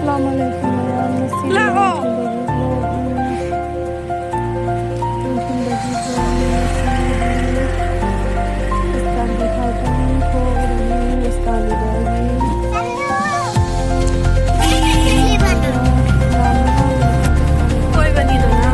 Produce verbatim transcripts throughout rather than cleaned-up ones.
ꯑꯁꯂꯥꯃꯨ ꯑꯂꯥꯏꯀꯨꯝ ꯃꯌꯥꯝ, ꯉꯁꯤꯗꯤ ꯂꯥꯛꯑꯣ꯫ ꯅꯨꯡꯊꯤꯜꯗꯒꯤ vlogꯅꯤ, ꯅꯨꯡꯊꯤꯜꯗꯒꯤ vlogꯅꯤ, ꯉꯁꯤꯗꯤ ꯏꯁꯇꯥꯟꯒꯤ ꯊꯥꯎꯗ ꯊꯣꯛꯎꯔꯅꯤ, ꯏꯁꯇꯥꯟꯒꯤꯗꯒꯤ꯫ ꯀꯣꯏꯕꯅꯤꯗꯅ꯫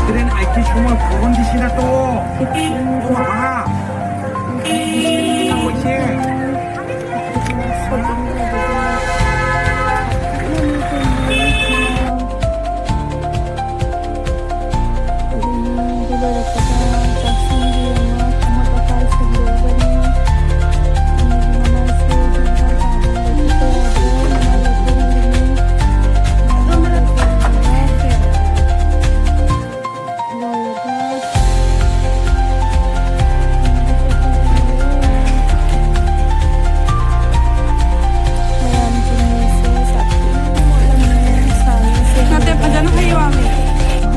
Train aiki somoi phone disi na to. O baba. Phone disi na hoise. ꯑꯗꯨꯅ ꯑꯗꯨ ꯂꯣꯏꯔꯛꯄꯗ ꯆꯥꯛꯁꯪꯒꯤ ꯑꯃ ꯑꯃꯣꯠ ꯑꯀꯥꯏ ꯁꯦꯡꯗꯣꯛꯑꯒꯅꯤ꯫ ꯑꯗꯨꯒꯤ ꯃꯃꯥꯡꯁꯦ ꯗꯔꯀꯥꯔ ꯇꯥꯕ ꯂꯧꯊꯣꯛꯄ ꯌꯥꯗ꯭ꯔꯦ꯫ ꯃꯃꯥꯡ ꯂꯧꯊꯣꯛꯑꯝꯒꯅꯤ꯫ ꯃꯃꯥꯡ ꯂꯧꯊꯣꯛꯑꯝꯃꯒ ꯂꯣꯏꯔꯒ ꯃꯌꯥꯝ ꯆꯤꯅꯤꯁꯦ ꯁꯥꯊꯤꯅ ꯃꯣꯠꯂꯝꯃꯦ꯫ ꯁꯥꯕꯁꯦ ꯅꯠꯇꯦ, ꯐꯖꯅ ꯍꯩꯌꯣ ꯍꯥꯏꯕꯅꯦ꯫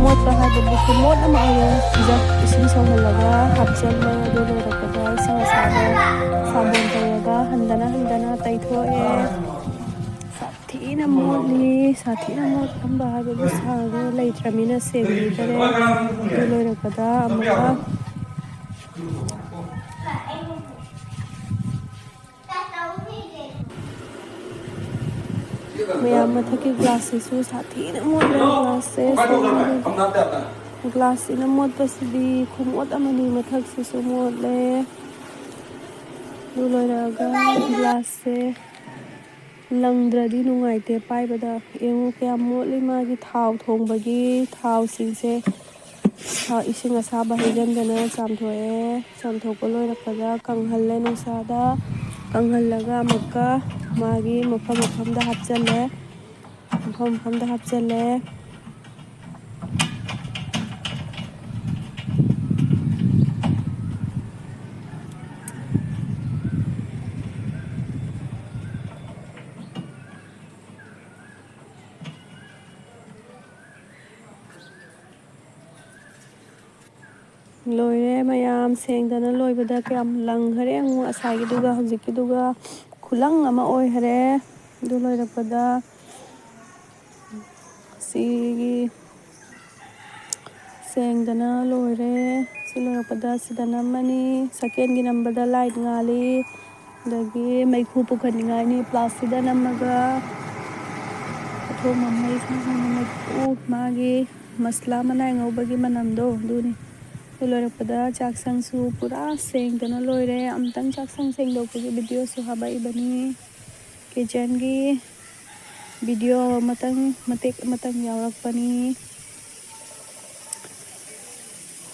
ꯃꯣꯠꯄ ꯍꯥꯏꯕꯕꯨ ꯈꯨꯃꯣꯠ ꯑꯃ ꯑꯣꯏꯔꯦ꯫ ꯐꯤꯖ-, ꯏꯁꯤꯡ ꯁꯧꯍꯜꯂꯒ ꯍꯥꯞꯆꯤꯜꯂꯦ꯫ ꯑꯗꯨ ꯂꯣꯏꯔꯛꯄꯗ ꯏꯁꯤꯡ ꯑꯁꯥꯕ ꯁꯥꯄꯣꯟ ꯇꯧꯔꯒ ꯍꯟꯗꯅ ꯍꯟꯗꯅ ꯇꯩꯊꯣꯛꯑꯦ꯫ ꯁꯥꯊꯤꯅ ꯃꯣꯠꯂꯤ꯫ ꯁꯥꯊꯤꯅ ꯃꯣꯠꯂꯝꯕ ꯍꯥꯏꯕꯕꯨ ꯁꯥꯔꯦ, ꯂꯩꯇ꯭ꯔꯃꯤꯅ ꯁꯦꯡꯕꯤꯗꯔꯦ꯫ ꯑꯗꯨ ꯂꯣꯏꯔꯛꯄꯗ ꯑꯃꯨꯛꯀ ꯃꯌꯥꯝ ꯃꯊꯛꯀꯤ glassꯁꯤꯁꯨ ꯁꯥꯊꯤꯅ ꯃꯣꯠꯂꯦ꯫ Glassꯁꯦ ꯁꯦꯡꯗꯦ꯫ Glassꯁꯤꯅ ꯃꯣꯠꯄꯁꯤꯗꯤ ꯈꯨꯃꯣꯠ ꯑꯃꯅꯤ꯫ ꯃꯊꯛꯁꯤꯁꯨ ꯃꯣꯠꯂꯦ꯫ ꯑꯗꯨ ꯂꯣꯏꯔꯒ glassꯁꯦ ꯂꯪꯗ꯭ꯔꯗꯤ ꯅꯨꯡꯉꯥꯏꯇꯦ ꯄꯥꯏꯕꯗ꯫ ꯌꯦꯡꯉꯨ ꯀꯌꯥꯝ ꯃꯣꯠꯂꯤ꯫ ꯃꯥꯒꯤ ꯊꯥꯎ ꯊꯣꯡꯕꯒꯤ ꯊꯥꯎꯁꯤꯡꯁꯦ ꯏꯁꯤꯡ ꯑꯁꯥꯕ ꯍꯩꯖꯤꯟꯗꯅ ꯆꯥꯝꯊꯣꯛꯑꯦ꯫ ꯆꯥꯝꯊꯣꯛꯄ ꯂꯣꯏꯔꯛꯄꯗ ꯀꯪꯍꯜꯂꯦ ꯅꯨꯡꯁꯥꯗ꯫ ꯀꯪꯍꯜꯂꯒ ꯑꯃꯨꯛꯀ ꯃꯥꯒꯤ ꯃꯐꯝ ꯃꯐꯝꯗ ꯍꯥꯞꯆꯜꯂꯦ꯫ ꯃꯐꯝ ꯃꯐꯝꯗ ꯍꯥꯞꯆꯜꯂꯦ꯫ ꯂꯣꯏꯔꯦ ꯃꯌꯥꯝ, ꯁꯦꯡꯗꯅ ꯂꯣꯏꯕꯗ ꯀꯌꯥꯝ ꯂꯪꯈꯔꯦ ꯌꯦꯡꯉꯨ꯫ ꯉꯁꯥꯏꯒꯤꯗꯨꯒ ꯍꯧꯖꯤꯛꯀꯤꯗꯨꯒ ꯈꯨꯂꯪ ꯑꯃ ꯑꯣꯏꯈꯔꯦ꯫ ꯑꯗꯨ ꯂꯣꯏꯔꯛꯄꯗ ꯁꯤꯒꯤ ꯁꯦꯡꯗꯅ ꯂꯣꯏꯔꯦ꯫ ꯁꯤ ꯂꯣꯏꯔꯛꯄꯗ ꯁꯤꯗ ꯅꯝꯃꯅꯤ꯫ ꯁꯦꯀꯦꯟꯒꯤ ꯅꯝꯕꯗ ꯂꯥꯏꯠ ꯉꯥꯜꯂꯤ꯫ ꯑꯗꯒꯤ ꯃꯩꯈꯨ ꯄꯨꯈꯠꯅꯤꯡꯉꯥꯏꯅꯤ ꯄ꯭ꯂꯥꯁꯁꯤꯗ ꯅꯝꯃꯒ꯫ ꯑꯊꯣꯡꯕ ꯃꯩ ꯁꯥꯡꯅ ꯃꯩꯈꯨ, ꯃꯥꯒꯤ ꯃꯁꯂꯥ ꯃꯅꯥꯏ ꯉꯧꯕꯒꯤ ꯃꯅꯝꯗꯣ ꯑꯗꯨꯅꯤ꯫ ꯑꯗꯨ ꯂꯣꯏꯔꯛꯄꯗ ꯆꯥꯛꯁꯪꯁꯨ ꯄꯨꯔꯥ ꯁꯦꯡꯗꯅ ꯂꯣꯏꯔꯦ꯫ ꯑꯃꯨꯛꯇꯪ ꯆꯥꯛꯁꯪ ꯁꯦꯡꯗꯣꯛꯄꯒꯤ ꯚꯤꯗꯤꯑꯣꯁꯨ ꯍꯥꯄꯛꯏꯕꯅꯤ꯫ ꯀꯤꯠꯆꯟꯒꯤ ꯚꯤꯗꯤꯑꯣ ꯑꯃꯇꯪ, ꯃꯇꯦꯛ ꯑꯃꯇꯪ ꯌꯥꯎꯔꯛꯄꯅꯤ꯫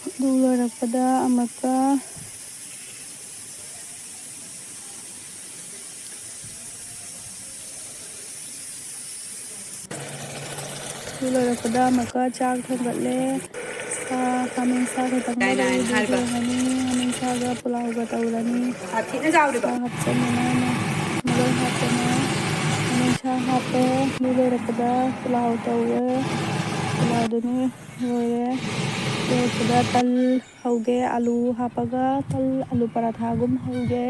ꯑꯗꯨ ꯂꯣꯏꯔꯛꯄꯗ ꯑꯃꯨꯛꯀ ꯑꯗꯨ ꯂꯣꯏꯔꯛꯄꯗ ꯑꯃꯨꯛꯀ ꯆꯥꯛ ꯊꯣꯡꯒꯠꯂꯦ꯫ ꯁꯥ, ꯈꯥꯃꯦꯟ ꯁꯥ ꯈꯛꯇꯪ ꯂꯩꯔꯦ, ꯑꯗꯨ ꯊꯣꯡꯉꯅꯤ꯫ ꯈꯥꯃꯦꯟ ꯁꯥꯒ ꯄꯨꯂꯥꯎꯒ ꯇꯧꯔꯅꯤ꯫ ꯁꯥ ꯍꯥꯞꯆꯟꯗꯅ ꯃꯔꯣꯏ ꯍꯥꯞꯇꯅ ꯈꯥꯃꯦꯟ ꯁꯥ ꯍꯥꯞꯄꯦ꯫ ꯑꯗꯨ ꯂꯣꯏꯔꯛꯄꯗ ꯄꯨꯂꯥꯎ ꯇꯧꯋꯦ꯫ ꯄꯨꯂꯥꯎꯗꯨꯅ ꯂꯣꯏꯔꯦ꯫ ꯂꯣꯏꯔꯛꯄꯗ ꯇꯜ ꯍꯧꯒꯦ꯫ ꯑꯂꯨ ꯍꯥꯞꯄꯒ ꯇꯜ, ꯑꯂꯨ ꯄꯔꯥꯊꯥꯒꯨꯝ ꯍꯧꯒꯦ꯫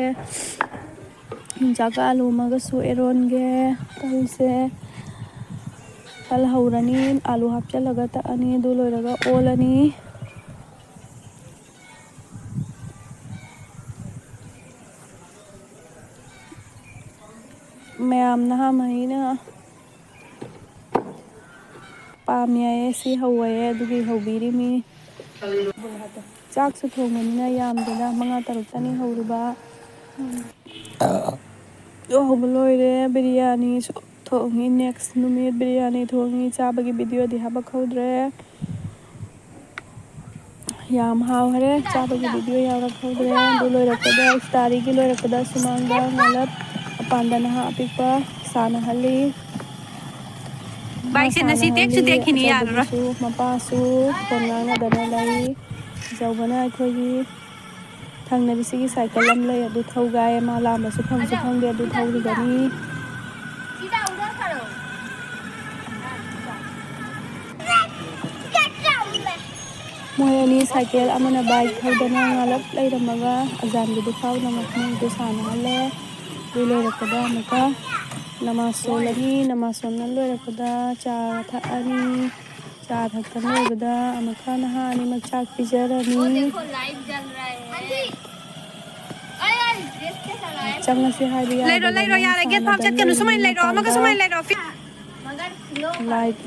ꯌꯣꯡꯆꯥꯛꯀ ꯑꯂꯨ ꯑꯃꯒꯁꯨ ꯏꯔꯣꯟꯒꯦ꯫ ꯇꯜꯁꯦ, ꯇꯜ ꯍꯧꯔꯅꯤ, ꯑꯂꯨ ꯍꯥꯞꯆꯤꯜꯂꯒ ꯇꯛꯑꯅꯤ꯫ ꯑꯗꯨ ꯂꯣꯏꯔꯒ ꯑꯣꯜꯂꯅꯤ꯫ ꯃꯌꯥꯝ ꯅꯍꯥ ꯃꯍꯩꯅ ꯄꯥꯝꯃꯤ ꯍꯥꯏꯌꯦ, ꯁꯤ ꯍꯧꯋꯦ, ꯑꯗꯨꯒꯤ ꯍꯧꯕꯤꯔꯤꯃꯤ꯫ ꯆꯥꯛꯁꯨ ꯊꯣꯡꯕꯅꯤꯅ ꯌꯥꯝꯗꯦꯗ, ꯃꯉꯥ ꯇꯔꯨꯛꯇꯅꯤ ꯍꯧꯔꯤꯕ꯫ ꯑꯗꯨ ꯍꯧꯕ ꯂꯣꯏꯔꯦ꯫ ꯕꯤꯔꯌꯥꯅꯤꯁꯨ ꯊꯣꯡꯉꯤ꯫ ꯅꯦꯛꯁ ꯅꯨꯃꯤꯠ ꯕꯤꯔꯌꯥꯅꯤ ꯊꯣꯡꯉꯤ꯫ ꯆꯥꯕꯒꯤ ꯚꯤꯗꯤꯑꯣꯗꯤ ꯍꯥꯄꯛꯍꯧꯗ꯭ꯔꯦ꯫ ꯌꯥꯝ ꯍꯥꯎꯈꯔꯦ꯫ ꯆꯥꯕꯒꯤ ꯚꯤꯗꯤꯑꯣ ꯌꯥꯎꯔꯛꯍꯧꯗ꯭ꯔꯦ꯫ ꯑꯗꯨ ꯂꯣꯏꯔꯛꯄꯗ, ꯏꯐꯇꯥꯔꯤꯒꯤ ꯂꯣꯏꯔꯛꯄꯗ ꯁꯨꯃꯥꯡꯗ ꯉꯥꯂꯞ ꯃꯄꯥꯟꯗ ꯅꯍꯥ ꯑꯄꯤꯛꯄ ꯁꯥꯟꯅꯍꯜꯂꯤ꯫ ꯕꯥꯏꯛꯁꯦ ꯉꯁꯤ ꯇꯦꯛꯁꯨ ꯇꯦꯛꯈꯤꯅꯤ, ꯌꯥꯔꯔꯣꯏ꯫ ꯑꯆꯧꯕꯗꯨꯁꯨ ꯃꯄꯥꯁꯨ ꯐꯣꯟ ꯉꯥꯡꯅꯗꯅ ꯂꯩ꯫ ꯑꯆꯧꯕꯅ ꯑꯩꯈꯣꯏꯒꯤ ꯊꯪꯅꯕꯁꯤꯒꯤ ꯁꯥꯏꯀꯜ ꯑꯃ ꯂꯩ, ꯑꯗꯨ ꯊꯧꯒꯥꯏꯌꯦ꯫ ꯃꯥ ꯂꯥꯝꯕꯁꯨ ꯐꯪꯁꯨ ꯐꯪꯗꯦ, ꯑꯗꯨ ꯊꯧꯔꯤꯕꯅꯤ꯫ ꯃꯣꯏ ꯑꯅꯤ ꯁꯥꯏꯀꯦꯜ ꯑꯃꯅ ꯕꯥꯏꯛ ꯊꯧꯗꯅ ꯉꯥꯂꯞ ꯂꯩꯔꯝꯃꯒ ꯑꯖꯥꯟꯒꯤꯗꯨ ꯐꯥꯎꯅ ꯃꯈꯣꯏꯗꯨ ꯁꯥꯟꯅꯍꯜꯂꯦ꯫ ꯑꯗꯨ ꯂꯣꯏꯔꯛꯄꯗ ꯑꯃꯨꯛꯀ ꯅꯃꯥꯖ ꯁꯣꯜꯂꯅꯤ꯫ ꯅꯃꯥꯖ ꯁꯣꯟꯅ ꯂꯣꯏꯔꯛꯄꯗ ꯆꯥ ꯊꯛꯑꯅꯤ꯫ ꯆꯥ ꯊꯛꯄ ꯂꯣꯏꯕꯗ ꯑꯃꯨꯛꯀ ꯅꯍꯥ ꯑꯅꯤꯃꯛ ꯆꯥꯛ ꯄꯤꯖꯔꯅꯤ꯫ ꯆꯪꯉꯁꯤ ꯍꯥꯏꯕ ꯂꯩꯔꯣ, ꯌꯥꯗꯕꯅꯤ꯫ ꯂꯩꯔꯣ, ꯌꯥꯔꯦ꯫ ꯒꯦꯠ ꯐꯥꯎ ꯁꯥꯟꯅꯕ ꯆꯠꯀꯅꯨ꯫ ꯁꯨꯃꯥꯏꯅ ꯂꯩꯔꯣ, ꯑꯃꯒ ꯁꯨꯃꯥꯏꯅ ꯂꯩꯔꯣ꯫ ꯂꯥꯏꯠ꯫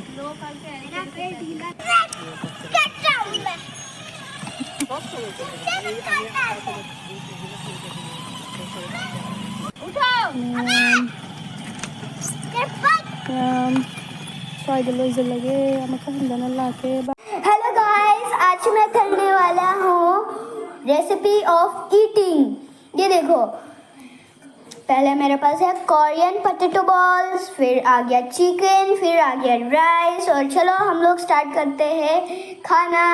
ꯃꯌꯥꯝ, ꯃꯌꯥꯝ, ꯁ꯭ꯋꯥꯏꯗ ꯂꯣꯏꯁꯤꯜꯂꯒꯦ꯫ ꯑꯃꯨꯛꯀ ꯍꯟꯗꯅ ꯂꯥꯛꯀꯦ꯫ Bye. Hello guys, आज मैं करने वाला हूँ recipe of eating। ये देखो, पहले मेरे पास है कोरियन पोटैटो बॉल्स, फिर आ गया चिकन, फिर आ गया राइस। और चलो हम लोग स्टार्ट करते हैं खाना।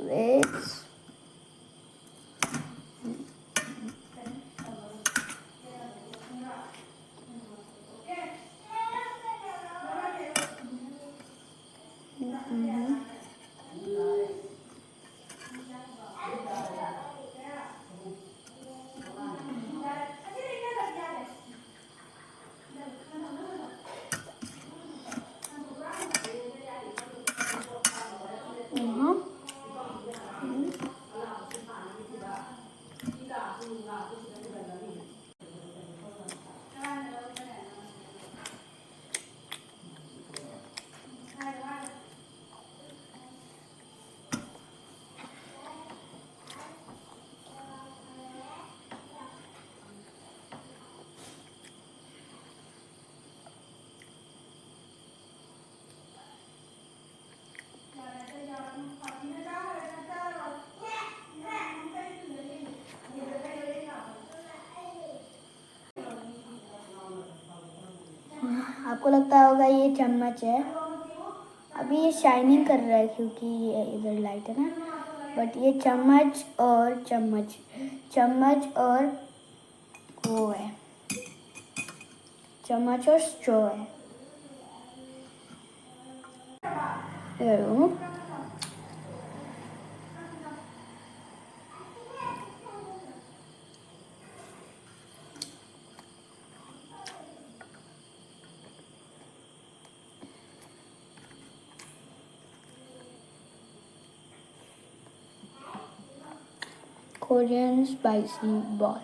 वेज। आपको लगता होगा ये चम्मच है। अभी ये शाइनिंग कर रहा है क्योंकि ये इधर लाइट है ना। बट ये चम्मच और चम्मच, चम्मच और वो है, चम्मच और स्ट्रॉ है। ये लो। Korean spicy ball.